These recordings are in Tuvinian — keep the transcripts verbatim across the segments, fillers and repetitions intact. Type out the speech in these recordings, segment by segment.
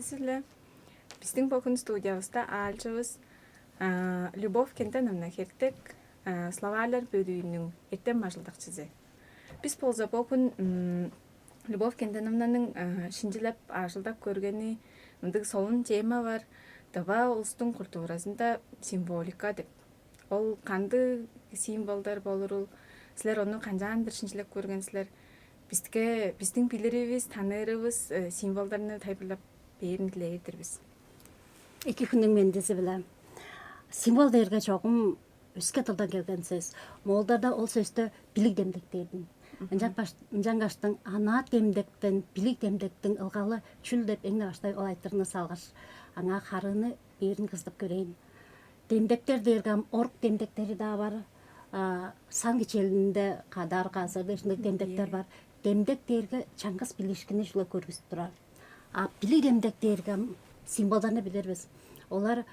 Силе. Биздин богун студиябызда аалчывыс Любовь Кенденовна Хертек, словарьлар бөлүүнүң эртем ажылдакчызы. Биз болза богун Любовь Кенденовнаның шинчилеп ажылдап көргени мындыг солун тема бар. Дыва улустуң культуразында символика деп. Ол кандыг символдар болурул? Силер ону канчаандыр шинчилеп көрген силер? Бизге биздин билирибиз, таныырыбыз символдарны тайылбырлап бээрин дилээр-дир бис. Эки хүннүң мендизи-биле. Символ дээрге чогум өске дылдан келген сөс. Моолдарда ол сөстү билиг демдек дээр-дир. Ынчан баш ынчангаштың анаа демдектен билиг демдектиң ылгалы чүл деп эң-не баштай ол айтырыгны салгаш, аңаа харыыны бээрин кызыдып көрейн. Демдектер дээрге ам орук демдектери-даа бар, сан кичээлинде кадар, казыр дээш ындыг демдектер бар. Демдек дээрге чаңгыс билиишкинни чүгле көргүзүп турар. А билиг демдек дээрге ам символдарны билир бис. Олар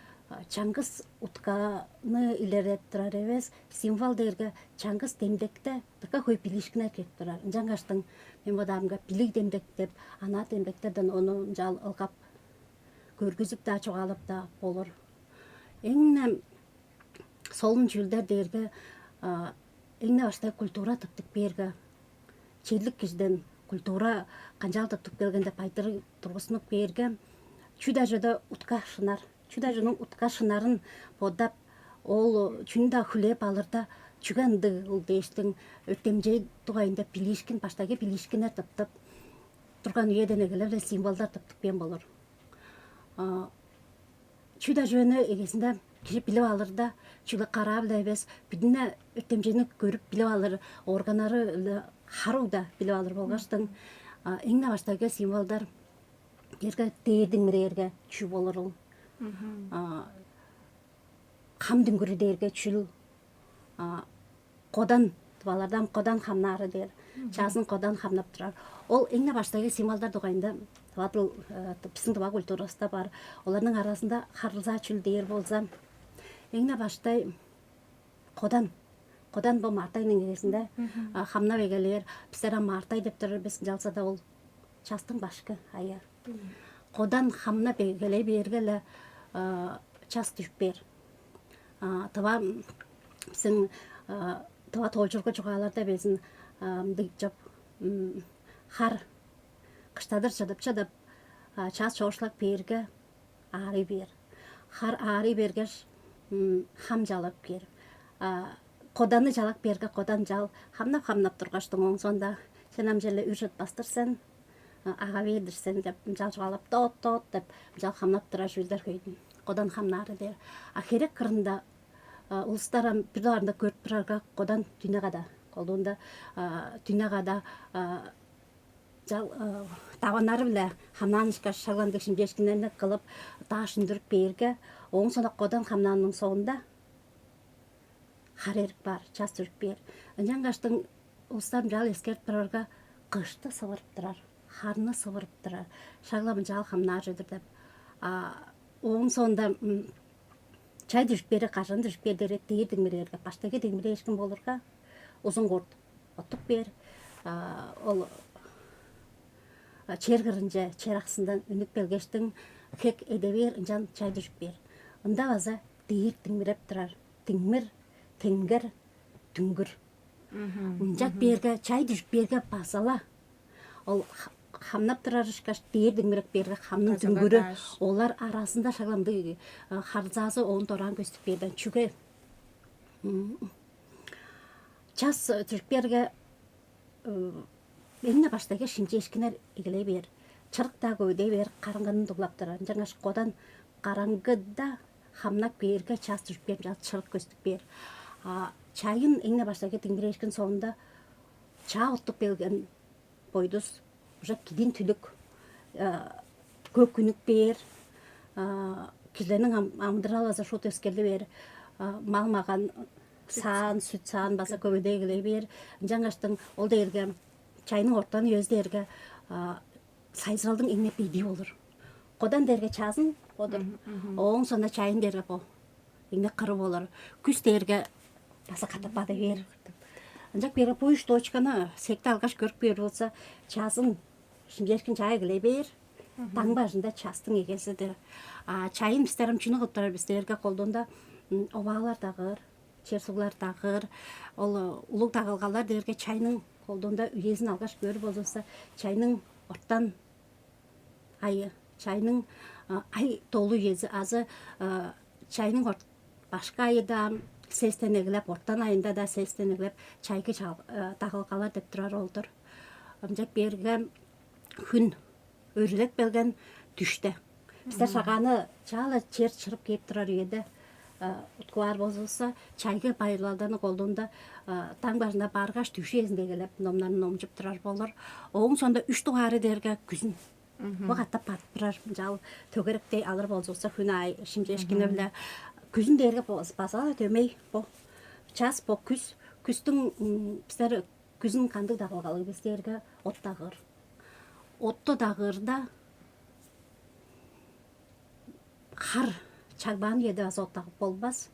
чаңгыс утканы илереп турар эвес, символ дээрге чаңгыс демдекте дыка хөй билиишкиннер кирип турар. Ынчангаштың мен бодаамга билиг демдек деп анаа демдектерден ону ынчаал ылгап көргүзүп-даа, чугаалап-даа болур. Эң-не солун чүүлдер дээрге эң-не баштай культура тыптып кээрге, черлик кижиден культура канчаал тыптып келген деп айтырыг тургустунуп кээрге, чүү-даа чүведе утка шынар. Чүү-даа чүвениң утка шынарын бодап, ол чүнү-даа хүлээп алырда, чүге ындыг ол дээштиң өртемчей дугайында билиишкин, баштайгы билиишкиннер тыптып турган үеден эгелеп-ле символдар тыптып кээн болур. Чүү-даа чүвени эгезинде кижи билип алырда, чүгле караа-биле эвес, бүдүн-не өртемчейни көрүп билип алыр органнары-биле, харуу-даа билип алыр болгаштың, эң-не баштайгы символдар дээрге дээрдиң мирээрге чүү болурул? Хам дүңгүрү дээрге чүл? Кодан, тываларда ам кодан хамнаары дээр. Чазын кодан хамнап турар. Ол эң-не баштайгы символдар дугайында тыва дыл, биздин тыва культуравыста бар. Оларның аразында харылзаа чүл дээр болза, эң-не баштай кодан. Кодан бо март айның эгезинде хамнап эгелээр. Бистер ам март ай деп турар бис, ынчалза-даа ол частың башкы айы. Кодан хамнап эгелей бээрге-ле час дүжүп бээр. Тыва, биздин тыва тоолчургу чугааларда безин мындыг чоп: хар кыштадыр чыдып-чыдып, час чоокшулап кээрге, аарый бээр. Хар аарый бергеш, хам чалап кээр. Коданны чалап кээрге, кодан чал хамнап-хамнап тургаштың, ооң соонда: «Сен ам черле үр чыт бастыр сен, ага бээр-дир сен» деп, ынчаал чугаалап: «Тоот, тоот» деп, ынчаал хамнап турар чүүлдер хөйдүн. Кодан хамнаары дээр. А херек кырында улустар ам бир дугаарында көрүп турарга, кодан дүне када, колдуунда дүне када чал даваннары-биле хамнаан ышкаш, шак ындыг шимчээшкиннерни кылып, дааш үндүрүп бээрге, ооң соонда кодан хамнаанының соонда хар эрип каар, час дүжүп бээр. Ынчангаштың улустар ынчаал эскерип турарга, кышты сывырып турар, харны сывырып турар, шак-ла мынчаал хамнаар чүве-дир деп. А ооң соонда чай дүжүп бээрге, кажан дүжүп бээр дээрге, дээрдиң мирээрге, баштайгы диңмирээшкин болурга, узун курт оттуп бээр. Ол чер кырынче, чер аксындан үнүп келгештиң, хек эде бээр, ынчан чай дүжүп бээр. Ында база дээр диңмиреп турар. Диңмир, теңгер, дүңгүр. Ынчап бээрге, чай дүжүп бээрге, база-ла ол хамнап турар ышкаш, дээр диңмиреп бээрге, хамның дүңгүрү, олар аразында шак ындыг харылзаазы оон дораан көстүп бээрден. Чүге? Час дүжүп бээрге, эң-не баштайгы шимчээшкиннер эгелей бээр. Чырык-даа көвүдей бээр, караңгыны дуглап турар. Ынчангаш кодан караңгыда хамнап кээрге, час дүжүп кээрге, ынчаар чырык көстүп бээр. А чайын эң-не баштайгы диңмирээшкин соонда чаа оттуп келген бойдус, уже кидин түлүк, көк үнүп бээр, кижилерниң амыдыралы база шуут өскерли бээр, мал-маган, саан, сүт-саан база көвүдей эгелей бээр. Ынчангаштың ол дээрге, чайның ортан үези дээрге, сайзыралдың эң-не бедии болур. Кодан дээрге чазын бо-дур, ооң соонда чайын дээрге бо эң-не кыры болур. Күс дээрге база катап бада бээр. Ынчап бээрге, бо үш точканы сеткилеп алгаш көрүп кээр болза, чазын шимчээшкин чаа эгелей бээр, Таң бажында частың эгези-дир. А чайын бистер ам чүнү кылып турар бис дээрге, колдуунда оваалар дагыыр, чер-суглар дагыыр. Ол улуг дагылгалар дээрге чайның колдуунда үезин алгаш көөр болзувусса, чайның ортан айы, чайның ай долу үези азы чайның башкы айыда сестен эгелеп, ортан айында-даа сестен эгелеп чайгы дагылгалар деп турар ол-дур. Ынчап бээрге, хүн өрүлеп келген дүште. Бистер шагааны чаала чер чырып кээп турар үеде уткуп аар болзувусса, чайгы байырлалдарны колдуунда таң бажында баргаш, дүш үезинде эгелеп номнарын номчуп турар болур. Ооң соонда үш дугаары дээрге күзүн. Бо катап бадып турар, мынчаал төгеректей алыр болзувусса, хүн аай шимчээшкини-биле. Күзүн дээрге база-ла дөмей бо час, бо күз. Күстүң бистер күзүн кандыг дагылгалыг бис дээрге, от дагыыр. Отту дагыырда хар чагбаан үеде база от дагып болбас.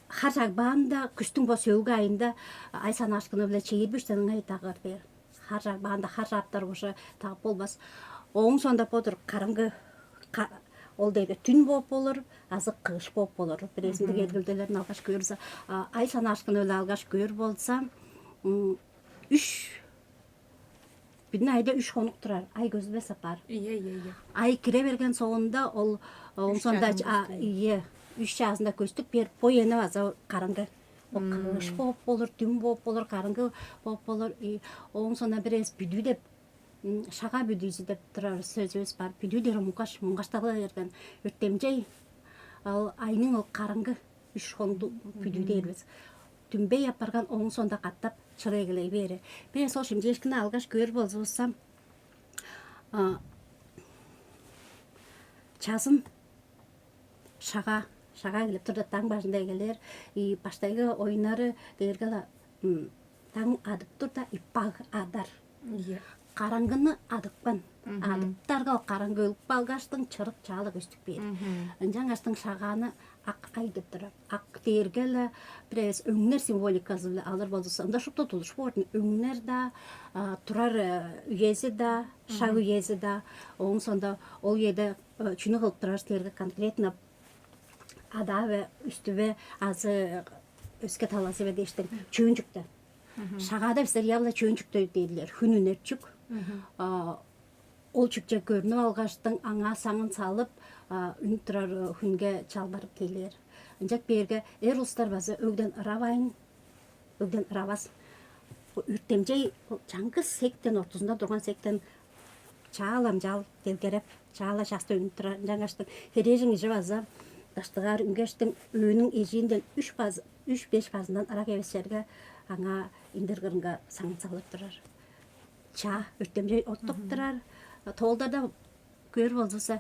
Хар чагбаанда күстүң бо сөөлгү айында ай санаашкыны-биле чээрби үштен ыңай дагыыр бээр. Хар чагбаанда хар чааптар уже дагып болбас. Ооң соонда бо-дур, караңгы, ол дээрге дүн бооп болур азы кыш бооп болур. Бирээзиндиг эргилделерин алгаш көөр болза, ай санаашкыны-биле алгаш көөр болза, үш, бүдүн айда үш хонук турар, ай көзүлбес апаар. Ийе, ийе, ийе. Ай кире берген соонда ол ооң соонда ийе, үш чаазында көстүп бээр. Бо эни база караңгы. Ол кыш бооп болур, дүн бооп болур, караңгы бооп болур. Ооң соонда бир эвес бүдүү деп, шагаа бүдүүзү деп турар сөзүбүз бар. Бүдүү дээр муңгаш, муңгаштала берген өртемчей ол айның ол караңгы үш хонду бүдүү дээр бис. Дүмбей апарган, ооң соонда катап чырый эгелей бээри. Бир эвес ол шимчээшкини алгаш көөр болзувусса, чазын шагаа, шагаа эгелеп турда, таң бажында эгелээр. И баштайгы оюннары дээрге-ла, таң адып турда, иппаг адар. Караңгыны адыпкан. Адыптарга ол караңгы өлүп калгаштың, чырык чаала көстүп бээр. Ынчангаштың шагааны ак ай деп турар. Ак дээрге-ле бир эвес өңнер символиказы-биле алыр болзувусса, ында шупту тудуш боор. Өңнер-даа, турар үези-даа, шаг үези-даа. Ооң соонда ол үеде чүнү кылып турар дээрге, конкретно адаа бе, үстү бе азы өске талазы бе дээштиң, чөөн чүктү. Шагаада бистер явла чөөн чүктү дээрлер, хүн үнер чүк. Ол чүкче көрнүп алгаштың, аңаа саңын салып, үнүп турар хүнге чалбарып тейлээр. Ынчап бээрге, эр улустар база өгден ыравайн, өгден ыравас. Бо өртемчей чаңгыс сектен, ортузунда турган сектен чаала мынчаал делгереп, чаала часты үнүп турар. Ынчангаштың херээжен кижи база даштыгаар үнгештиң, өөнүң эжиинден үш баз, үш-беш базындан ырак эвес черге, аңаа индир кырынга саңын салып турар. Чаа өртемчей оттуп турар. Тоолдарда көөр болзувусса,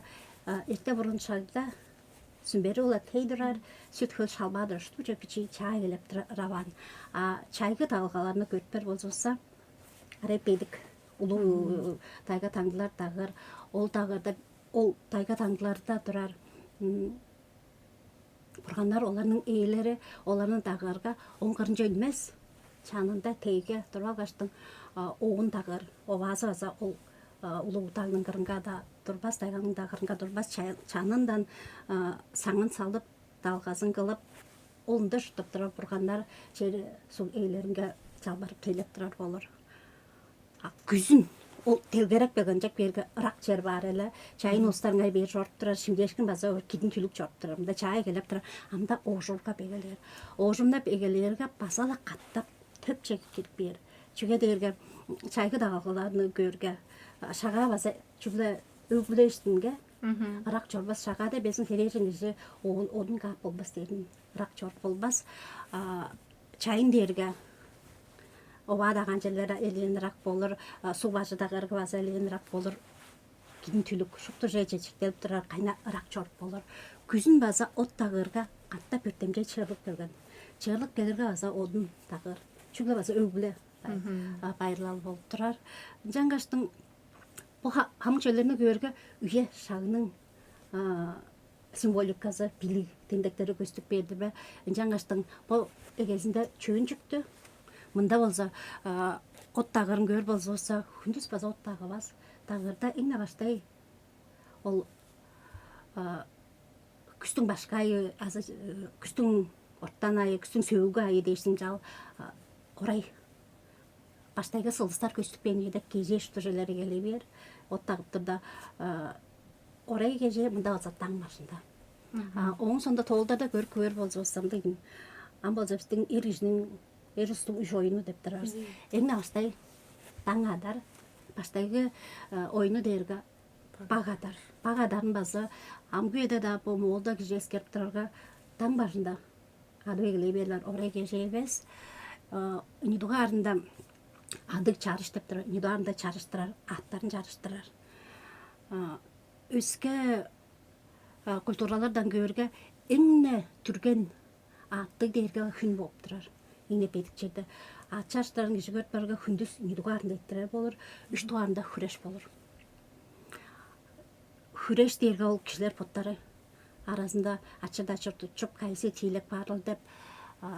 эрте бурун шагда сүмбери-биле тей турар, сүт-хөл шалбаа-дыр, шупту чөп бичии чаа эгелеп турар раваан. А чайгы дагылгаларны көрүпер болзувусса, арай бедик, улуг тайга-таңдылар дагыыр. Ол дагыырда, ол тайга-таңдыларда турар бурганнар, оларның ээлери оларны дагыырга, оон кырынче үнмес, чанында тейге туруп алгаштың, оон дагыыр. Оваазы база ол улуг дагның кырынга-даа турбас, тайганың-даа кырынга турбас, чанындан саңын салып, далгазын кылып, ол ында чурттап турар бурганнар, чер-суг ээлеринге чалбарып тейлеп турар болур. А күзүн ол делгереп келгенчек, берге ырак чер баар эле. Чайын улустар ыңай бээр чоруп турар, шимчээшкин база кидин түлүк чоруп турар. Мында чаа эгелеп турар, анда оожургап эгелээр. Оожургап эгелээрге, база-ла катап төпче кирип бээр. Чүге дээрге чайгы дагылгаларны көөрге, шагаа база чүгле өг-бүле иштинге ырак чорбас. Шагаада безин херээжен кижи оон одун каап болбас дээрин, ырак чоруп болбас. Чайын дээрге оваа-даа канчалдыр элээн ырак болур, суг бажы-даа кыргы база элээн ырак болур. Кидин түлүк шупту чечектелип турар, кайна ырак чоруп болур. Күзүн база от дагыырга катап өртемчей чыырлып келген. Чыырлып келирге база одун дагыыр. Чүгле база өг-бүле байырлал болуп турар. Ынчангаштың бо хамык чүвелерни көөрге, үе-шагның символиказы, билиг демдектери көстүп бээр-дир бе? Ынчангаштың бо эгезинде чөөн чүктү. Мында болза от дагырын көөр болзувусса, хүндүс база от дагывас. Дагырда эң-не баштай ол күстүң башкы айы азы күстүң ортан айы, күстүң сөөлгү айы дээшсиң чал орай баштайгы сылдыстар көстүп кээниде кежээ шуптужелери келе бээр. От тагып турда орай кежээ мында база даң бажында. Ооң соонда тоолдарда көрүп көөр болзувусса, ам болза бистиң эр кижиниң, эр устуң үш оюну деп турарбыз. Эң-не баштай даң адар, баштайгы оюну дээрге баг адар. Баг адарын база амгы үеде-даа бо Моолда кижи эскерип турарга, даң бажында адып эгелей бээрлер, орай кежээ эвес. Ынчы дугаарында адыг чарыш деп турар, ынчы дугаарында чарыштырар, аъттарын чарыштырар. Өске культуралардан көөрге, эң-не түрген аъттыг дээрге хүн болуп турар. Эң-не бедик черде аът чарыштырарын кижи көрүп барга, хүндүс ынчы дугаарында эрттирер болур, үш дугаарында хүреш болур. Хүреш дээрге ол кижилер боттары аразында ачыр-дачыр тутчуп, кайызы тиилеп баарыл деп,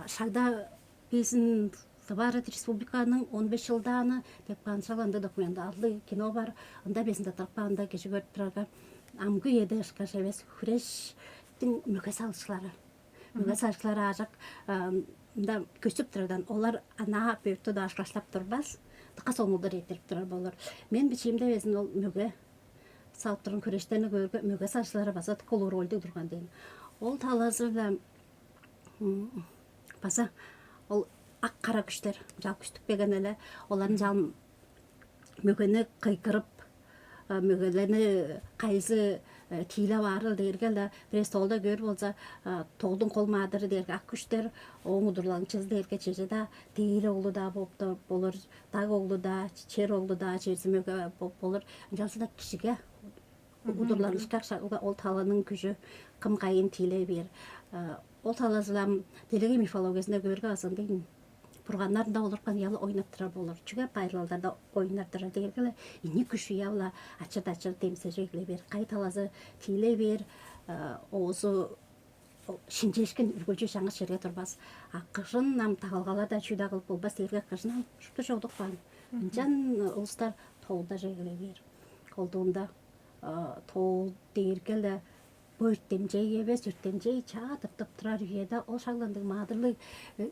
шагда безин Тыва Арат Республиканың он беш чылдааны деп каан шак ындыг документалдыг кино бар. Ында безин тыртып каанда, кижи көрүп турарга, амгы үеде ышкаш эвес, хүрештиң мөге салыкчылары. Мөге салыкчылары аажок мында көстүп турардан, олар анаа бөрттү-даа ышкаштап турбас, дыка сомулдар эрттирип турар болур. Мен бичиимде безин ол мөге салып турган хүрештерни көөрге, мөге салыкчылары база дыка улуг рольду турган дээн. Ол талазы-биле база ол ак-кара күштер чал күстүп келген эле, оларны чал мөгени кыйгырып, мөгелерни кайызы тиилеп аарыл дээрге-ле, бирээзи тоолда көөр болза, тоолдуң кол маадыры дээрге ак күштер, ооң удурланыкчызы дээрге чеже-даа, дээр оглу-даа болуп болур, даг оглу-даа, чер оглу-даа, черзи мөге болуп болур. Ынчалза-даа кижиге удурланыышкак шагда ол таланың күжү кым кайын тиилей бээр. Ол талазылам делегей мифологиясында көөрге, азын дейн бурганнарында олурупкан ыяла ойнаттырар болур. Чүге байырлалдарда ойнаттырар дээрге-ле, ийи күш ыяла ачыр-дачыр демсежеглей бээр. Кай талазы тиилей бээр, оозу шинчээшкин үргүлчү чаңгыс черге турбас. А кыжын ам тагалгалар-даа чүү-даа кылып болбас дээрге, кыжын ам шупту чогдуп каан. Ынчан улустар тоолдаже эгелей бээр. Колдуунда тоол дээрге-ле бо өртемчей эвес, өртемчей чаа тыртып турар үеде, ол шагландыг маадырлыг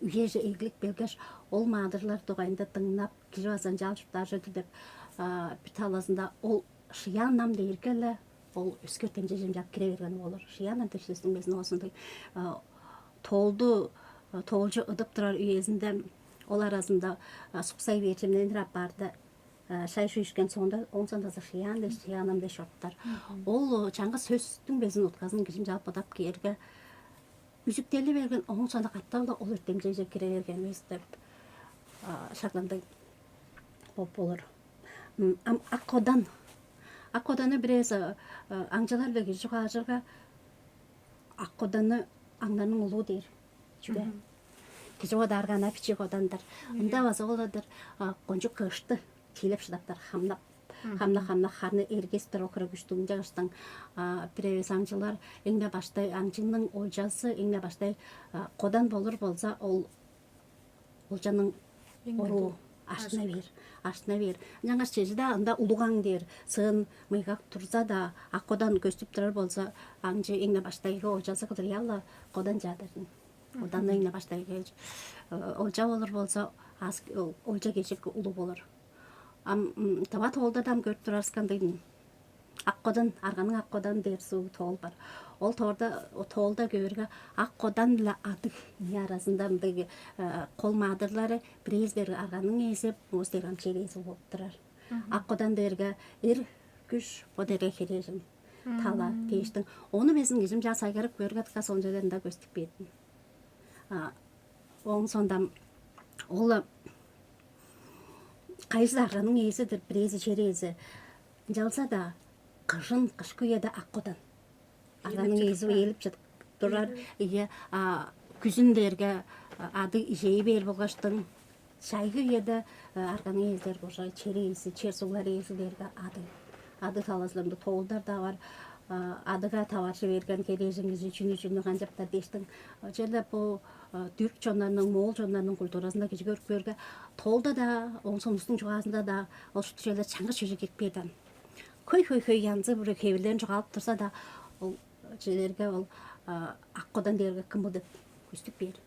үеже эглип келгеш, ол маадырлар дугайында дыңнап, кижи база ынчаал чурттаар чүве-дир деп, бир талазында ол шыяан нам дээрге-ле ол өске өртемчейже ынчап кире берген болур. Шыяан нам деп сөстүң безин оозунда тоолду тоолчу ыдып турар үезинде ол аразында суксай бээр, чемнендир аппаарда, шай-шуй ишкен соонда, оон соонда шыяан дээш, шыяан нам дээш чоруптар. Ол чаңгыс сөстүң безин утказын кижи ынчаал бодап кээрге, үзүктели берген, ооң соонда катап-ла ол өртемчейже кире берген эвес деп шагландыг болуп болур. Ам ак кодан. Ак коданны бирээзи аңчылар-биле кижи чугаалажырга, ак коданны аңнарның улуу дээр. Чүге? Кижи бодаарга ана бичии кодан-дыр. Ында база ол-дыр, кончуг кыышты тиилеп шыдаптар, хамнап, хамнап, хамнап, ханы эргестир окура күштүгүнче кыштың. Бир эвес аңчылар эң-не баштай, аңчының олчазы эң-не баштай кодан болур болза, ол олчаның оруу аштына бээр, аштына бээр. Ынчангаш чеже-даа ында улуг аң дээр сыын мыйгак турза-даа, ак кодан көстүп турар болза, аңчы эң-не баштайгы олчазы кылдыр ыяла кодан чадырдың. Одан эң-не баштайгы олча болур болза, олча кежик улуг болур. Ам тыва тоолда-даа ам көрүп турарыскан дегин. Ак кодан, арганың ак кодан дээр суг тоол бар. Ол тоолда, тоолда көөрге, ак кодан-биле адыг ийи аразында мындыг кол маадырлары, бирээзи дээрге арганың ээзи, муус дээрге ам чер ээзи болуп турар. Ак кодан дээрге эр күш, бо дээрге херээжен тала дээштиң. Ону безин кижим чаа сайгарып көөрге, дыка сончаларында көстүп кээдим. Ооң соонда ол кайызы арганың ээзи-дир, бирээзи чер ээзи. Ынчалза-даа кыжын, кышкы үеде ак кодан арганың ээзи ээлип чыдып турар. Ийе, күзүн дээрге ады ижей бээр болгаштың, чайгы үеде арганың ээзи дээрге уже чер ээзи, чер суглар ээзи дээрге ады. Ады талазыларында тоолдар-даа бар. Адыга таваржы берген херээжен кижи чүнү-чүнү канчаптар дээштиң. Черле бо түрк чоннарның, моол чоннарның культуразында кижи көрүп көөрге, тоолда-даа, ооң соонда улустуң чугаазында-даа ол шупту черле чаңгыс чүвеже кирип кээр даан. Хөй-хөй-хөй янзы-бүрү хевирлерин чугаалап турза-даа, ол чүлерге ол ак кодан дээрге кымыл деп көстүп бээр.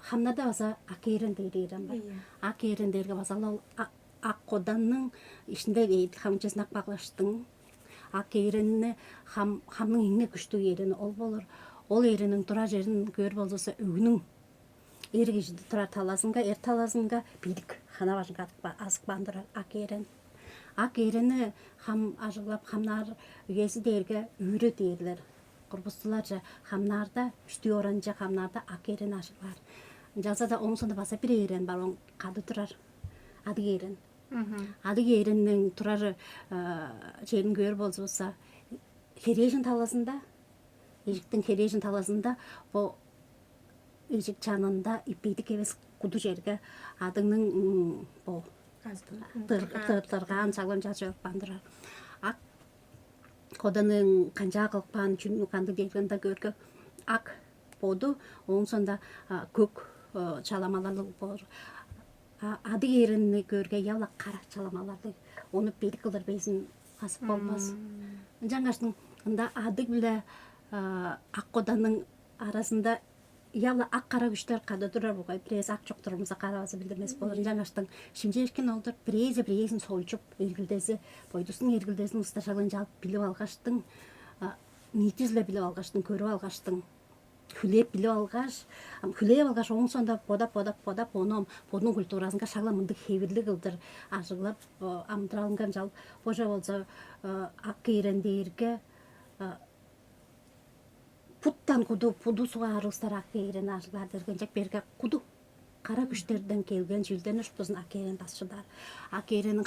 Хамнада база ак кээрен дээр эрен бар. Ак кээрен дээрге база ол ак коданның ишинде хамчызын ак баглаштың. Ак кээренни хам хамның эң күштүг кээрени ол болур. Ол кээрениң турар черин көөр болзувусса, өгнүң эр кижи турар талазынга, эр талазынга бедик хана бажынга азып каан турар ак кээрен. Ак кээрени хам ажыглап хамнаар үези дээрге үүрү дээрлер. Курбустуларже хамнаарда, үштүү оранче хамнаарда ак кээрени ажыглаар. Ынчалза-даа ооң соонда база бир кээрен бар, оң кады турар. Адыг кээрен. Адыг кээренниң турар черин көөр болзувусса, херээжен талазында, эжиктиң херээжен талазында, бо эжик чанында ипейдик эвес куду черге адыгның бо дыргаан чаглам чажып каан турар. Ак коданың канчаа кылып каан, чүнү кандыг дээрге ында көөрге, ак боду, ооң соонда көк чаламаларлыг боор. Адыг кээренни көөрге, яла кара чаламаларлыг, ону бедик кылыр безин азып болбас. Ынчангаштың ында адыг биле ак коданның аразында яла ак кара күштер кады турар бугай. Бирээзи ак чок турумуза каравазы билдирмес болур. Ынчангаштың шимчээшкен олдур бирээзи бирээзин солчуп, эргилдези, бойдустуң эргилдезин устажалын чалып билип алгаштың, ниитизи-ле билип алгаштың, көрүп алгаштың, хүлээп билип алгаш, хүлээп алгаш, ооң соонда бодап, бодап, бодап, ону бодунуң культуразынга шагла мындыг хевирлиг кылдыр ажыглап, амыдыралынга ынчал. Боже болза, ак кээрен дээрге буттан куду, буду сугаарывыстар ак кээрен ажыглаар дергенчек берге куду кара күштерден келген чүүлдерни шуптузун ак кээрен тас шыдаар. Ак кээрениң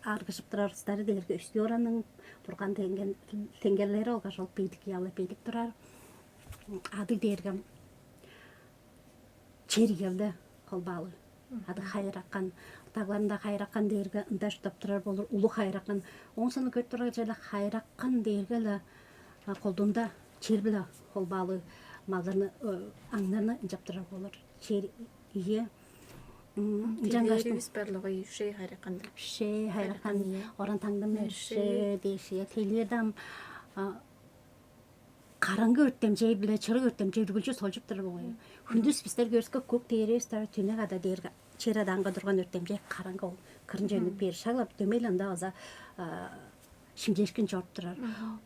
аргыжып турар устары дээрге өстү оранның турган тенгерлери болгаш ол бедик, яла бедик турар. Адыг дээрге чер иелде холбаалы. Ады хайыракан, дагларында хайыракан дээрге ында чурттап турар болур, улуг хайыракан. Оон сону көрүп турар черле хайыракан дээрге-ле колдуунда чер-биле холбаалы малдарны, аңнарны ынчап турар болур. Чер ие. Ынчангаш Барлыгы шей хайракан деп. Шей хайракан, оран таңдым мерше дээш, ие. Тейлердам караңгы өртемчей биле чырык өртемчей үргүлчү солчуп турар болгай. Хүндүс бистер көрүскө көк дээрээстер түнек ада дээрге чер адаанга турган өртемчей караңгы ол кырынче өнүп бээр шаглап дөмей анда база шимчешкин чоруп турар.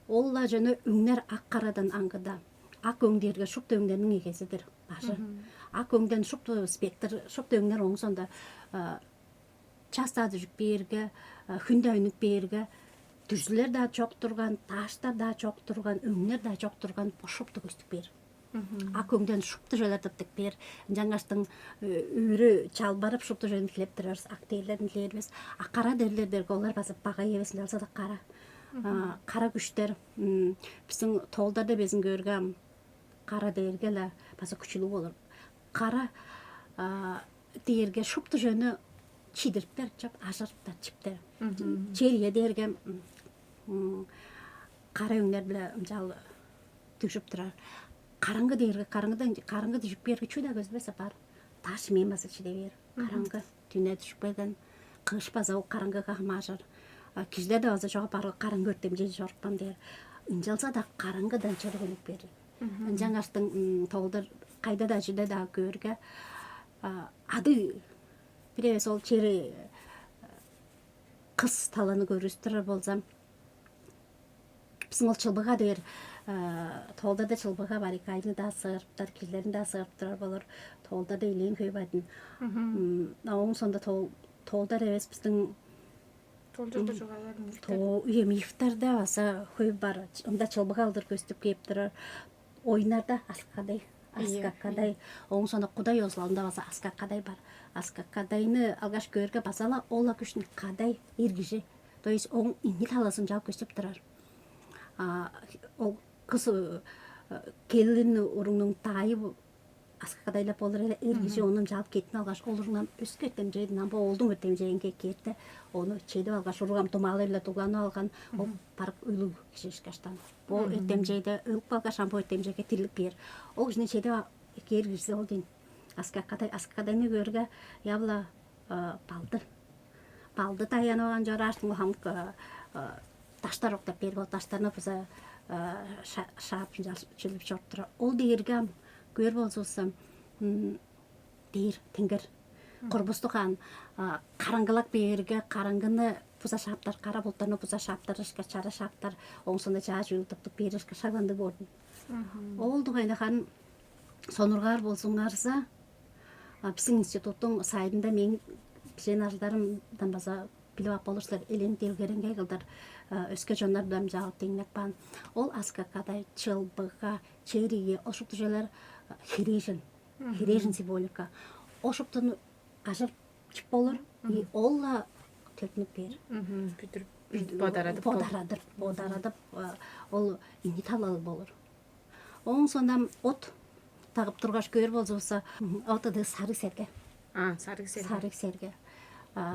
Ол-ла жана өңнер ак карадан аңгыда. Ак өң дээрге шупту өңнерниң эгезидир, бажы. Ак өңден шупту спектр, шупту өңнер оң сонда час-даа дүжүп бээрге, хүн-даа үнүп бээрге, дүрзүлер-даа чок турган, дааштар-даа чок турган, өңнер-даа чок турган бо шупту көстүп бээр. Ак өңден шупту чүвелер тыптып бээр. Ынчангаштың өрү чалбарып шупту чүвени тилеп турарбыз. Ак дээрлерин тилээрбиз. А кара дээрлер дээрге олар база багай эвес, ынчалза-даа кара. Кара күштер. Биздин тоолдарда безин көөрге ам кара дээрге-ле база күчүлүг болур. Кара дээрге шупту чүвени чидириптер чоп, ажырыптар, чиптер. Чер ие дээрге кара өңнер биле ынчал дүжүп турар. Караңгы дээрге, караңгыдан караңгы дүжүп бээрге чүү-даа көзүлбесе бар. Даш мен база чиде бээр. Караңгы дүне дүжүп келген кыш база ол караңгыга хамаажыр. Кижилер да база чогап баргы караңгы өртемчей чорупкан дээр. Ынчалза-даа караңгыдан чырык үнүп бээр. Ынчангаштың тоолдар кайда-даа чүде-даа көөрге ады бир эвес ол чери кыс таланы көрүстүрер болзам, биздин ол чылбыга дээр тоолдарда чылбыга бар эки, айны-даа сыырыптар, кижилерин-даа сыырып турар болур. Тоолдарда элээн хөй бадын. Ооң сонда тоолдар эвес биздин Толчурда чугаалар мифтер. Тоо үе мифтерде база хөй бар. Ында чылбыга алдыр көстүп кээп турар. Оюннарда аскакадай, аскакадай. Ооң соно кудай оозулалында база аскакадай бар. Аскакадайны алгаш көөрге базала ол-ла күштүн кадай эр кижи. То есть ооң иңил талазын чаап көстүп турар. А ол кыз келин уруңнуң даайы аскакадайлап болур эле, эр кижи ону чаап кеттин алгаш, ол уруңнан өске эртемчейдин ам бо оолдуң эртемчейинге кээрде, ону чедип алгаш, уругам думаалай-биле дугланып алган, ол барып өлүг кижи ышкаштан. Бо эртемчейде өлүп калгаш, ам бо эртемчейге тирлик бээр. Ол кижини чедип эккээр кижизи ол дейн. Аскакадай, аскакадайны көөрге явла балды. балды даянып алган чорааштың хамык даштар октап берип, ол даштарны база шаап чүлүп чоруп турар. Ол дээрге ам көөр болзувусса, дээр теңгер курбустук аан караңгылак бээрге, караңгыны буза шааптар, кара бултарны буза шааптар ышкаш, чара шааптар, оңсунда чаа чүүл тыптып бээр ышкаш шагландыг болдум. Ол дугайында харын сонургаар болзуңарза, биздин институттуң сайдында мээң бижээн ажылдарымдан база билип ап болур силер. Элээн делгереңгей кылдыр өске чоннар-биле ынчаалып деңнеп каан. Ол аскакадай, чылбыга, чериге, ошук дүжелер хирээжен, хирээжен символика. Ошуктун ажырып чип болур, и ол-ла төтүнүп бээр. Бүдүрүп, бодарадып, бодарадып, бодарадып, ол ийни талалыг болур. Ооң соонда от тагып тургаш көөр болзувусса, от ыдыы сарыг серге. А, сарыг серге. Сарыг серге.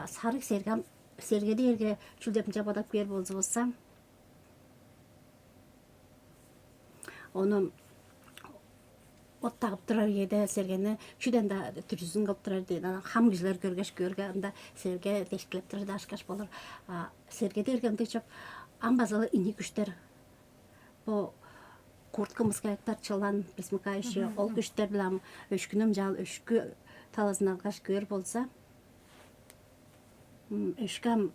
Сарыг серге, серге дээрге чүл деп ынча бодап көөр болзувусса, ону от тагып турар үеде сергени чүден-даа дүрзүзүн кылып турар дээн. Хам кижилер көргеш көөрге, ында серге дешкилеп турар даашкаш болур. Серге дээрге ындыг чоп, ам база-ла ийни күштер. Бо курт кымыскаяктар, чылан, пресмыкающие, ол күштер-биле ам өшкүнү ынчаал өшкү талазын алгаш көөр болза, өшкү ам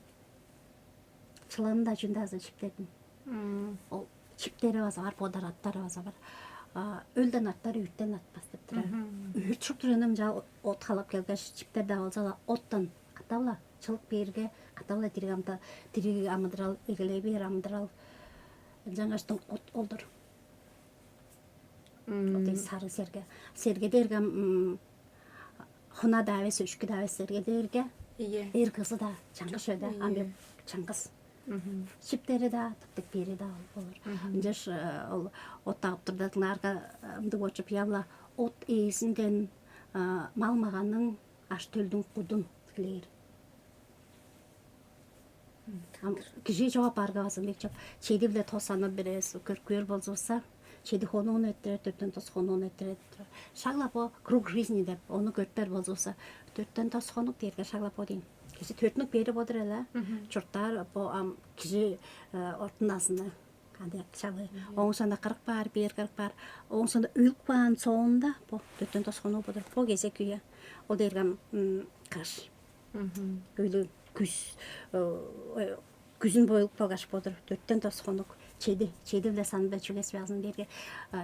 чыланын-даа чүн-даа азы чиптедим. Ол чиптери база бар, бодар аттары база бар. Өлден аттар үүттен атпас деп турар. Үүт шупту чүвени ынчаал от халап келгеш, чиптер-даа болза-ла, оттан катап-ла чылык бээрге, катап-ла дириг амда, дириг амыдырал, эгелей бээр амыдырал. Ынчангаштың от олдур. Отой сарыг серге. Серге дээрге хуна-даа эвес, өшкү-даа эвес серге дээрге, эр кызы-даа чаңгыс чүве-даа, ам чаңгыс. Чиптери-даа, тыптыг бери-даа ол болур. Ынчаш ол от тагып турда дыңнаарга ындыг болчуп, явла от ээзинден мал-маганның, аш-төлдүң кудун дилээр. Ам кижи чоп апаарга база ындыг чоп. Чеди-биле тос аны бир эвес көрүп көөр болзувусса, чеди хонууну эрттирер, дөрттен тос хонууну эрттирер. Шак-ла бо круг жизни деп ону көрүптер болзувусса, дөрттен тос хонук дээрге шак-ла бо дейн. Кижи төрүттүнүп бээри бодур эле. Чурттаар бо ам кижи ортун назыны кандыяк чалы. Ооң соонда кырык баар, бээр кырык баар. Ооң соонда өлүп каан соонда бо дөрттен тос хонук бодур. Бо кезек үе. Ол дээрге ам кыш. Өлү күз, күзүн бойлуп калгаш бодур. Дөрттен тос хонук, чеди, чеди-биле санында чүге связан дээрге,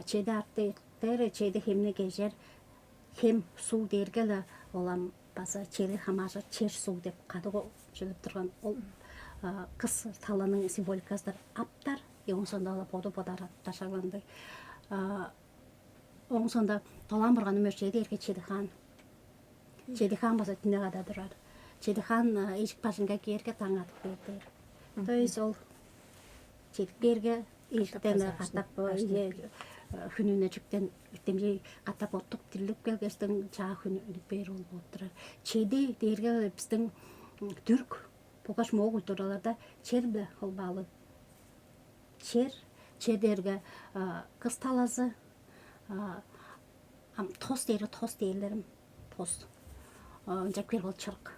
чеди арты эртер, чеди хемни кежер. Хем, суг дээрге-ле ол ам база черге хамааржыр, чер, суг деп кады чүлеп турган ол кыс таланың символиказыдыр. Аптар, ооң соонда-ла боду бодар аптар шагланды. Ооң соонда Долаан-Бурганның мөрчээ дээрге Чеди-Хаан. Чеди-Хаан база түне када турар. Чеди-Хаан эжик бажынга кээрге, таң адып кээр дээр. То есть ол чедип кээрге, эжиктен катап, ийе, хүнүнө чүктен эртемчей катап оттуп, дирлип келгештиң, чаа хүн үнүп бээр ол болуп турар. Чеди дээрге бистиң түрк болгаш моол культураларда чер-биле холбаалыг. Чер, чер дээрге кыс талазы, ам тос дээрге тос дээрлерим, тос. Ынчап кээр бол чырык.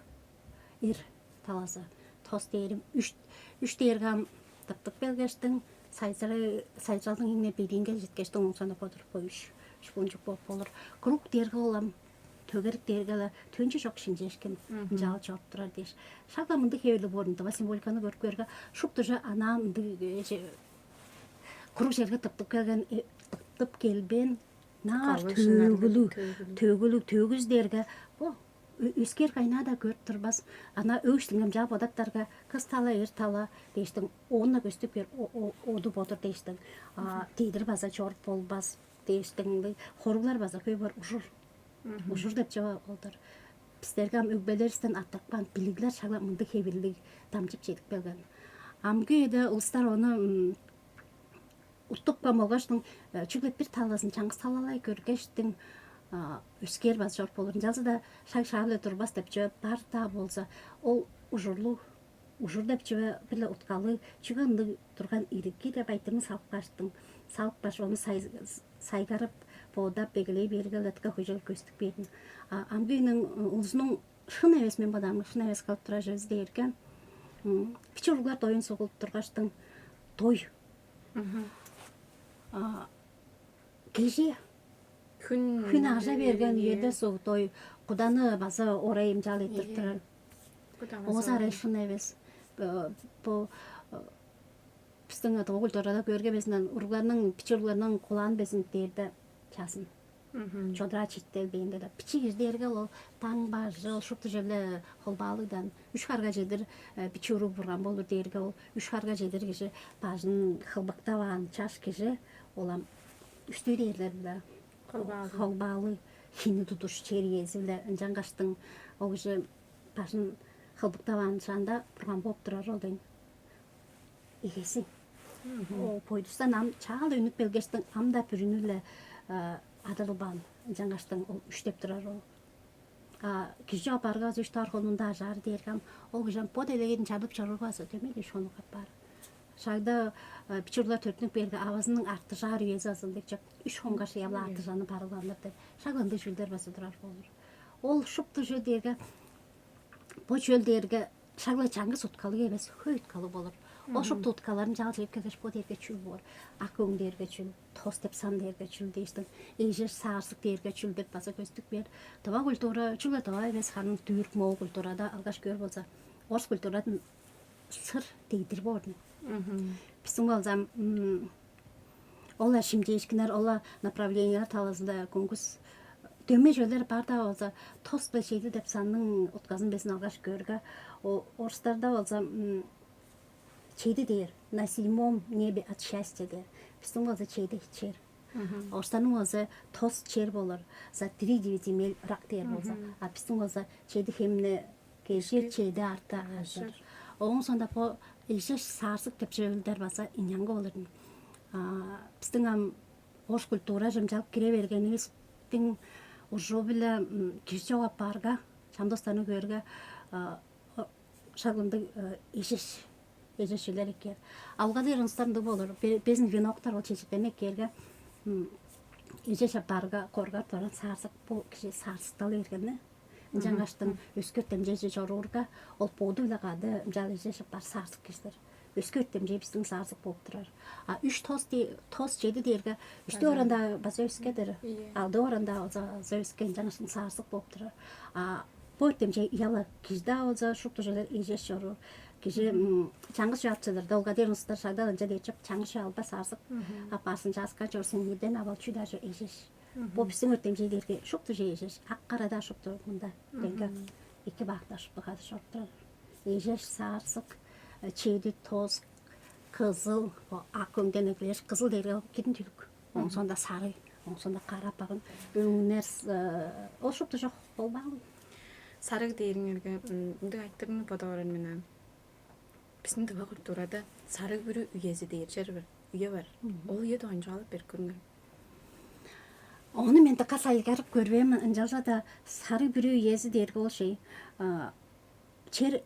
Эр талазы тос дээрим, үш, үш дээрге ам тыптып келгештиң, сайзырай, сайзыралдың иңне бедиинге четкештиң, оон соонда бодур бо үш, үш буунчук болуп болур. Круг дээрге ол ам төгерик дээрге-ле төнчү чок шинчээшкин ынчаал чоруп турар дээш. Шак-ла мындыг хевирлиг боор, ындыва символиканы көрүп көөрге, шупту же анаа ындыг куруг черге тыптып келген, тыптып келбээн, наар төгүлүг, төгүлүг, төгүз дээрге бо өскээр кайнаа-даа көрүп турбас. Ана өг иштиңем чаа бодаптарга, кыс тала, эр тала дээштиң, оонна көстүп кээр оду бодур дээштиң, дедир база чоруп болбас дээштиң, хоруглар база хөй боор, ужур. Ужур деп чыва болдур. Бистерге ам өгбелеривистен артып каан билиглер шак-ла мындыг хевирлиг дамчып чедип келген. Амгы үеде улустар ону уттупкан болгаштың, чүгле бир талазын чаңгыс талалай көргештиң, өскээр база чоруп болур. Ынчалза-даа шаг шаа-биле турбас деп чүве бар-даа болза, ол ужурлуг, ужур деп чүве бир-ле уткалыг, чүге ындыг турган ирги деп айтырын салып кааштың, салып кааш, ону сайгарып, боодап, эгелей бээрге-ле дыка хөй чүве көстүп бээрин. Амгы үениң улузунуң шын эвес, мен бодаарымга шын эвес кылып турар чүвези дээрге, м, бичии уруглар доюн суглуп тургаштың, дой. Мгм. А, кижи Хүн хүн ажа берген, ийе, үеде суг дой, куданы база орай ынчал Ийе. Турар. Кудаңа Оозу арай соон. Шын эвес. Бо, бо, э, бистиң ада культурада көөрге безин, уругларның, бичии уругларның кулаан безин дээрде чазын. Мгм. Чодураа читтел бээнде да. Бичии кижи дээрге ол таң бажы, ол шупту черле холбаалыгдан үш харга чедир, э, бичии уруг бурган болур дээрге, ол үш харга чедир кижи бажын хылбыктаваан чаш кижи, ол ам үстүү дээрлер-биле Холбаалыг. Холбаалыг, хини тудуш чер иези-биле ынчангаштың ол кижи бажын хылбыктаваан шаанда бурган бооп турар ол дейн. Эгези. Мгм. Ол бойдустан ам чаал өнүп келгештиң, ам-даа бүрүнү-ле, э, адырылбаан ынчангаштың ол үш деп турар ол. А кижи апарга база үш даар хонунда ажаар дээрге, ам ол кижи ам бо делегейден чадып чоруур база дөмей үш хонук апаар. Шагда, э, бичии уруглар төрүттүнүп бээрге, авазының артыжаар үези азын дег чоп, үш хонгаш ыяла Ийе. Артыжаны барыгланыр деп. Шак ындыг чүүлдер база турар болур. Ол шупту чүве дээрге, бо чүвел дээрге шак-ла чаңгыс уткалыг эвес, хөй уткалыг болур. Ол Мгм. Шупту уткаларын чаал чедип келгеш, бо дээрге чүл боор. Ак өң дээрге чүл, тос деп сан дээрге чүл дээштиң, эжеш саарсык дээрге чүл деп база көстүп бээр. Тыва культура чүгле тыва эвес, харын түрк, моол культурада алгаш көөр болза, орус культурадан сыр дегдир боордун. Мгм. Бистиң болза, м, ол-ла шимчээшкиннер, ол-ла направлениялар талазында көңгүс дөмей чүвелер бар-даа болза, тос биле чеди деп санның утказын безин алгаш көөрге, о-, орустарда болза, м, чеди дээр, на седьмом небе от счастья дээр. Бистиң болза чеди чер. Мгм. Орустарның болза тос чер болур, за тридевять земель рак дээр болза. Мгм. А бистиң болза чеди хемни кежир, Кежир. Чеди арты Ажыр. Ажыр. Ооң соонда бо эжеш саарсык деп чүвелер база ынчангы болур. А, бистиң ам орус культура чымчалып кире бергенивистиң ужу-биле, м, кижи чок апаарга, чамдык улустарны көөрге, а, о-, шак ындыг, э, эжеш, эжеш чүвелер эккээр. Алга дээр улустар ындыг болур. Бе-, безин веноктар ол чечектен эккээрге, м, эжеш апаарга коргар турар саарсык, бо кижи саарсыктал бергени. Ынчангаштың Мгм. Өске өртемчейже чоруурга, ол боду-биле кады ынчаар эжеш апаар саарсык кижилер. Өске өртемчей бистиң саарсык болуп турар. А үш тос де-, тос чеди дээрге, үстү База. Оранда база өскедир. Ийе. Алды оранда база, база өске, ынчангаштың саарсык болуп турар. А бо өртемчей ыяла, кижи-даа болза шупту чүвелер эжеш чоруур. Кижи, Мгм. м, чаңгыс чугаалап чыдырда, ол кадер улустар шагда ынча дээр чоп, чаңгыс чугаалба саарсык Мгм. Апаарзың, чааскаан чорзуң, ийден авал чүү-даа чок эжеш. Бо Мгм. Бистиң өртемчей дээрге шупту чүве эжеш. Ак-кара-даа шупту мында. Деңге Мгм. Эки баактар шупту кады чоруп турар. Эжеш, саарсык, э, чеди, тос, кызыл, бо ак өңден эгелээш, кызыл дээрге кидин түлүк. Оон Мгм. Соонда сарыг, оон соонда кара апарган өңнер, э, ол шупту чок болбаалы. Сарыг дээриңерге, м, ындыг айтырыгны бодап орар мен. Бистиң тыва культурада сарыг бүрү үези дээр чер бар, үе бар. Мгм. Ол үе доончугалап берип көрүңер. Ону мен дыка сайгарып көрбээн мен, ынчалза-даа сарыг бүрү үези дээрге ол шей, а, чер,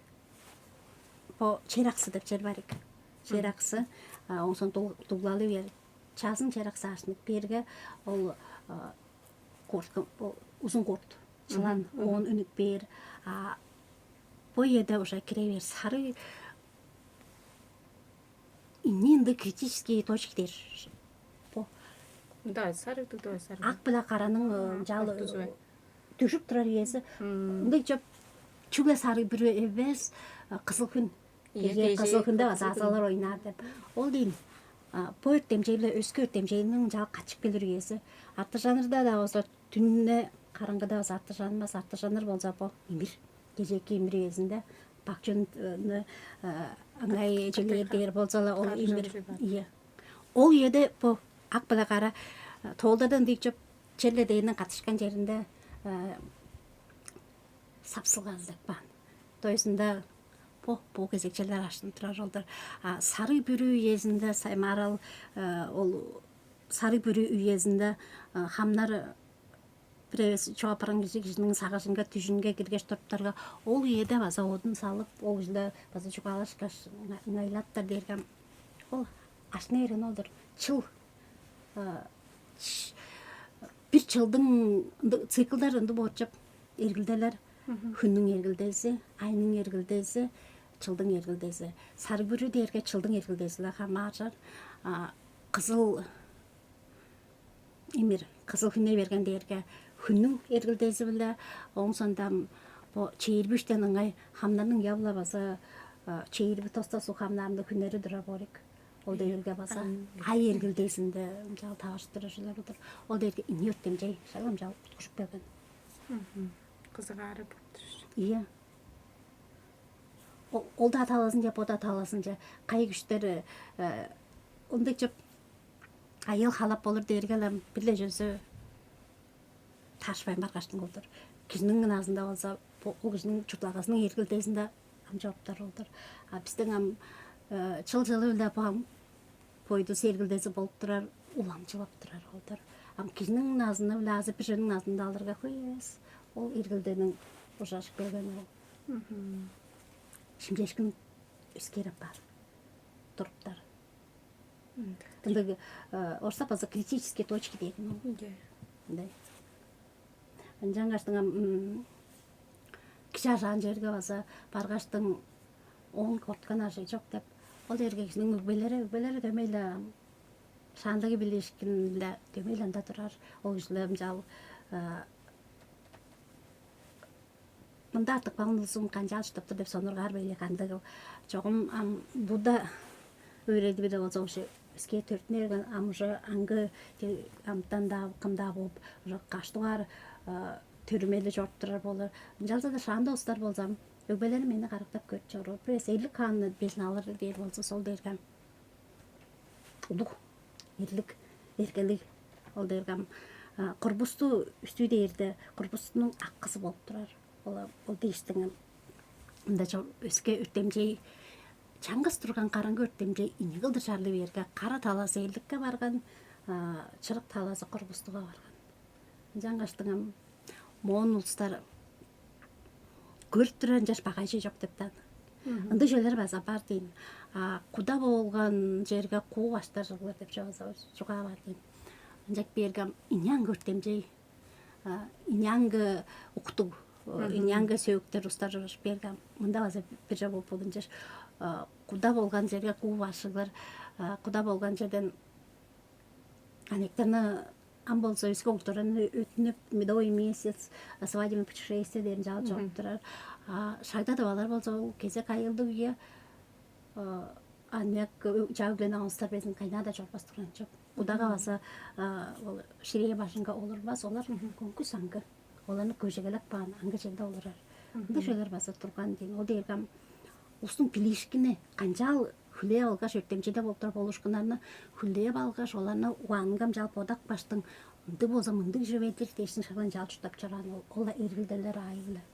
бо чер аксы деп чер бар ийик. Чер Мгм. Аксы, а, оон соң дуг-, дуглалы бээр. Чазын чер аксы аашнып бээрге, ол, а, куртка, бо узун курт, чылан, Мгм. Мгм. Оон үнүп бээр. А бо үеде уже кире бээр сарыг Ийи ындыг критический точка дээр. Бо Да, сарыг дыдывай сарыг. Ак биле караның, э, А, жал, ортузу бай. Дүжүп турар үези. Мм. Ындыг чоп, чүгле сарыг бүрү эвес, э, кызыл хүн. Ийе, Кежээ кежээ кызыл хүнде кызыл азаазалар хүн. Ойнаар деп. Ол дейм. А, бо өртемчей биле өскө өртемчейниң жал качып келир үези. Артыжанырда да болза түнүне караңгыда болза артыжанмас, артыжаныр болза бо имир. Кежээки имир үезинде бак чүвени, э, ыңай чүлээр дээр болза-ла, ол Кадыр имир. Чүве бар. Ийе. Ол үеде бо ак биле кара, э, тоолдардан дийчип, черле дээринден катышкан черинде, э, сапсылгазы деп каан. Тоюзунда бо, бо кезек черлер аштын турар олдар. А сарыг бүрү үезинде саймаарал, э, ол сарыг бүрү үезинде, э, хамнар бир эвес чоп апарган кижи кижиниң сагыжынга, дүжүнге киргеш туруптарга, ол үеде база одун салып, ол кижилер база чугаалашкаш, ыңай-, ыңайлаттар дээрге, ол ашына берген ол-дур. Чыл, а, ч-, бир чылдың ынды-, циклдар ынды боорчуп, эргилделер, Хүннүң эргилдези, айның эргилдези, чылдың эргилдези. Сарыг бүрү дээрге чылдың эргилдези-биле хамааржыр. А, кызыл эмир, кызыл хүнней берген дээрге хүннүң эргилдези-биле, ооң соонда бо чээрби үштен ыңай хамнарның яп-ла база, а, чээрби тостас уг хамнарында хүннери турар боор ийик. Ол дээрге база ай эргилдезинде ынчаар таварыштыр ужулар болур. Ол дээрге ийи өртемчей шак ынчаар уткужуп келген. Кызыгаары болуп тур. Ийе. Ол-даа талазынче, бо-даа талазынче кайы күштер, э, ындыг чоп айыыл халап болур дээрге-ле ам бир-ле чүзү таарышпайн баргаштың ол-дур. Кижиниң назында болза, бо, ол кижиниң чуртлагазының эргилдезинде ам чоруптар ол-дур. А бистиң ам, э, чыл-чылы-биле бо ам бойдус эргилдези болуп турар, уламчылап турар ол-дур. Ам кижиниң назыны-биле азы бир чүвениң назында алырга хөй эвес. Ол эргилдениң ужуражып келгени ол. Шимчээшкин өскээр апаар, туруптар. Ындыг, э, орустап база критические точки дээр. Ынчангаштың ам кижи ажаан черге база баргаштың оон корткан ажыы чок деп. Ол черге кижиниң өгбелери, өгбелери дөмей-ле шаандагы билиишкин-биле дөмей-ле ында турар. Ол кижилер ынчаал, э, мында артып калган улузум канчаар чурттап тур деп сонуургаар бээр ийик, кандыгыл. Чогум ам Будда өөредиби-даа болза, вообще өскээр төрүттүнүп келген, ам уже аңгы амытан-даа, кым-даа бооп, уже каш дугаар төрүмелиг чоруп турар болур. Ынчалза-даа шаанда улустар болза, өгбелерим мени карактап көрүп чоруур. Бир эвес эрлик хаанны безин алыр дээр болза, сол дээрге улуг эрлик, эргелиг. Ол дээрге ам курбусту үстүү дээрде курбустунуң акызы болуп турар. Ол, ол дээштиң ам мында чо-, өске өртемчей, чаңгыс турган караңгы өртемчей ийи кылдыр чарлы бээрге, кара талазы эрликке барган, чырык талазы курбустуга барган. Ынчангаштың ам моон улустар көрүп турар ынчаш багай чүве чок деп даан. Ындыг чүвелер база бар дейн. А куда болган черге куу баштар чыглыр деп чүве база чугаа бар дейн. Ынчап бээрге ам ийи аңгы өртемчей, ийи аңгы уктуг, ийи аңгы сөөктер улустар чыглып бээрге, ам мында база бир чүве болуп болур ынчаш, куда болган черге куу баш чыглыр, куда болган черден аныяктарны, ам болза өске уктарны өттүнүп, медовый месяц, свадебное путешествие дээрин чаап чоруп турар. А шагда-даа алар болза, ол кезек айыылдыг үе, аныяк чаа өгленип алган улустар безин кайнаар-даа чорбас турган чоп. Кудага база ол ширээ бажынга олурбас, олар көңгүс аңгы. Оларны көжегелеп каан аңгы черде олурар. Ындыг чүвелер база турган дейн. Ол дээрге ам улустуң билиишкини канчаал хүлээп алгаш, өртемчейде болуп турар болуушкуннарны хүлээп алгаш, оларны угаанынга ынчаал бодапкаштың, ындыг болза, мындыг чүве-дир дээштиң, шак ынчаал чурттап чораан ол, ол-ла эргилделер аайы-биле.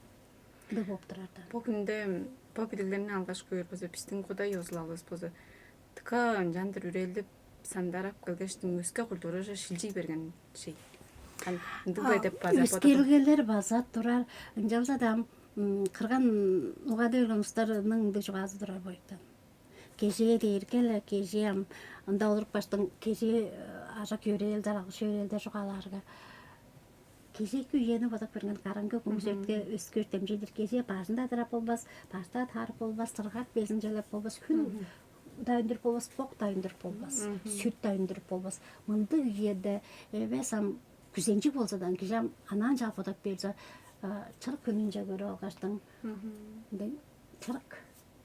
Ындыг болуп турар-дыр. Бо хүнде бо билиглерни алгаш көөр болза, бистиң куда ёзулалывыс болза, дыка ынчандыр үрелдип, сандарап келгештиң, өске культураже шилчий берген шей. Ындыг бе деп база бодадым. Өскерлигелер база турар. Ынчалза-даа кырган угаада берген улустарның ындыг чугаазы турар бойтан. Кежээ дээрге-ле, кежээ ам ында олурупкаштың, кежээ ажак-йөрээлдер, алгыш-йөрээлдер чугаалаарга, кежээки үени бодап көрген, караңгы күн, өске өртемчей-дир. Кежээ бажында адырап болбас, бажында таарып болбас, сыргак безин чүвелеп болбас, хүн-даа үндүрүп болбас, бок-даа үндүрүп болбас, сүт-даа үндүрүп болбас. Мындыг үеде эвес ам күзенчиг болза-даа, кижи ам анаа ынчаал бодап берзе, чырык хүнүнче көрүп алгаштың, мындыг чырык,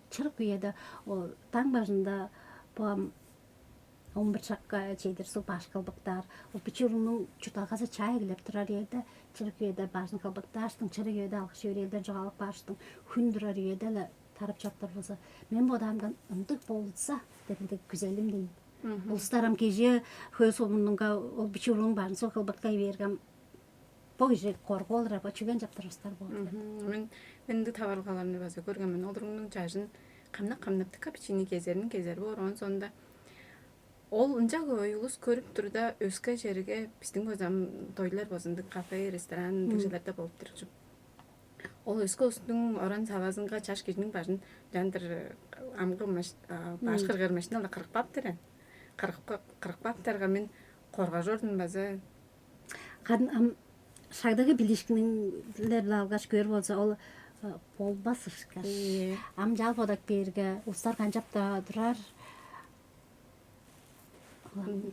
чырык үеде ол даң бажында бо ам он бир шакка чедир суг баш кылбыктаар. Ол бичии уругнуң чуртталгазы чаа эгелеп турар үеде, чырык үеде бажын кылбыктааштың, чырык үеде алгыш-йөрээлдер чугаалап кааштың, хүн турар үеде-ле тарып чоруптар болза, мен бодаамдан ындыг болза деп ындыг күзелим дейн. Улустар ам кежээ хөөс мурнунга ол бичии уругнуң бажын суг кылбыктай бээрге, ам бо кижи коргу олура, бо чүге ынчап турар улустар боор деп. Мен, мен ындыг таварылгаларны база көрген мен. Ол уругнуң чажын камнап-камнап, дыка бичиини кезерин кезер боор. Оон соонда ол ынча хөй улус көрүп турда, өске черге, бистиң болза ам тойлар болза, ындыг кафе, ресторан, ындыг черлерде болуп турар чоп. Ол өске улустуң оран-савазынга чаш кижиниң бажын ынчандыр амгы маш-, баш кыргыыр машинада кырып кааптар аан. Кырып ка-, кырып кааптарга, мен коргажор-дур мен база. Кадын ам Шагдагы билишкинлер-биле алгаш көөр болза, ол болбас ышкаш. Ам чаал бодап кээрге, улустар канчап-даа турар.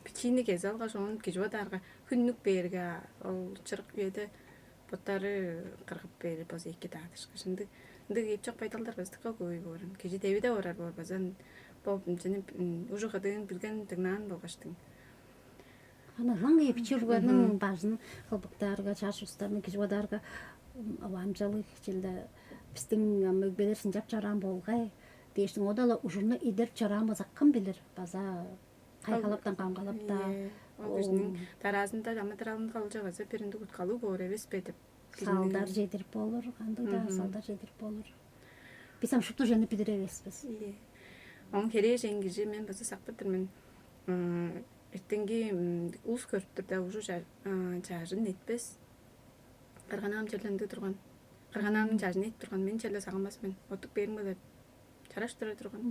Бичиини кезе алгаш, оон кижи бодаарга, хүннүк бээрге, ол чырык үеде боттары кыргып бээр болза, эки-даа ышкаш. Ындыг, ындыг эпчок байдалдар быстыкка көй боор. Кижи девиде орар боор база, бо чүнү, ужу кыдыын билген дыңнаан болгаштың. Ана ылаңгыя бичии уругларның бажын кылбыктаарга, чаш улустарны кижи бодаарга, аваамчалыг чилде бистиң мөгбелер сынчап чораан болгай дээштиң, ода-ла ужурну идерип чораан болза, кым билир, база кайгалаптан камгалап-даа. Ол кижиниң дараазында амыдыралынга олча база бир ындыг уткалыг боор эвес бе деп. Салдар чедирип болур, кандыг-даа салдар чедирип болур. Бис ам шупту чүвени билир эвеспис. Ийе. Оон херээжен кижи, мен база сактыр-дыр мен, эртеңги улус көрүп турда, ужу ча- а, чажын этпес. Кырган-авам черле ындыг турган. Кырган-авамның чажын этип турган, мен черле сагынмас мен. Оттуп бээримге-ле чараштыра турган.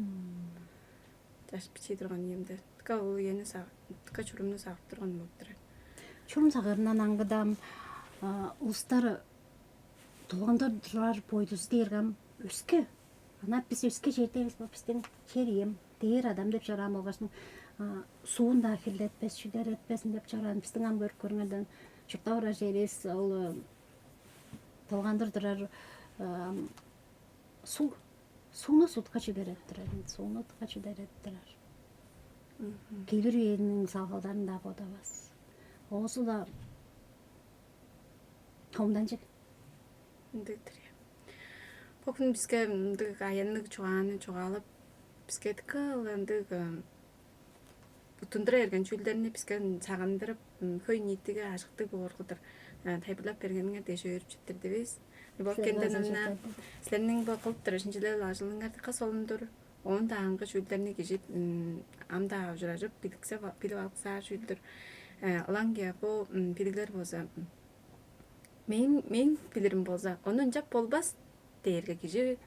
Чаш бичии турган иемде. Дыка ол иени сагы- дыка чурумну сагып турган болуп турар. Чурум сагыырындан аңгыда ам улустар долгандыр турар бойдузу дээрге ам өске. Ана бис өске черде эвес бо, бистиң чер ием, дээр адам деп чораан болгаштың, суун-даа хирлетпес, чүдер этпезин деп чораан, бистиң ам көрүп көрүңерден чурттап орар черивис ол долгандыр турар суу. Сууну сутка чүдер эттирер, сууну утка чүдер эттирер. Келир үениң салгалдарын-даа бодавас. Оозу-ла хомданчыг. Ындыг-дыр, ийе. Бо хүн биске ындыг аянныг чугааны чугаалап, биске дыка-ла ындыг уттундура берген чүүлдерни биске сагындырып, хөй-ниитиге ажыктыг боор кылдыр тайылбырлап бергениңер дээш өөрүп четтирдивис. Любовь Кенденовна, силерниң бо кылып турар шинчилел ажылыңар дыка солун-дур. Оон-даа аңгы чүүлдерни кижи ам-даа ужуражып, биликсе билип алыксаар чүүл-дүр. Ылаңгыя бо билиглер болза, мээң мээң билирим болза, ону ынчап болбас дээрге, кижи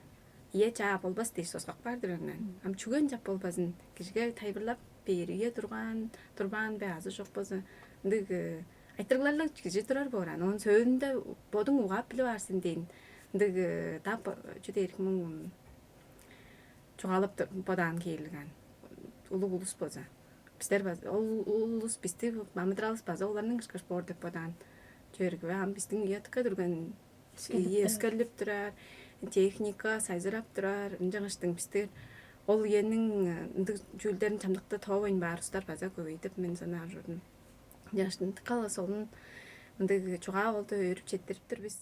ие чаа болбас дээш соскак баар-дыр ынан. Ам чүге ынчап болбазын, кижиге тайылбырлап бээр үе турган, турбаан бе азы чок болза, ындыг айтырыгларлыг кижи турар боор аан. Оон сөөлүнде бодуң угаап билип аар сен дээн. Ындыг дап чү дээрик муң чугаалап бодаан кээрлиг аан. Улуг улус болза, бистер база ол улус бисти, амыдыралыс база оларның ышкаш боор деп бодаан. Чүрүгү ам бистиң уятка турган ие өскерлип турар, техника сайзырап турар, ынчангаштың бистер ол үениң ындыг чүүлдерин чамдыкта тоовайн баар устар база көбөй деп мен санаар ужурдум. Ынчангаштың дыка-ла солун ындыг чугаа болду, өөрүп четтириптир бис.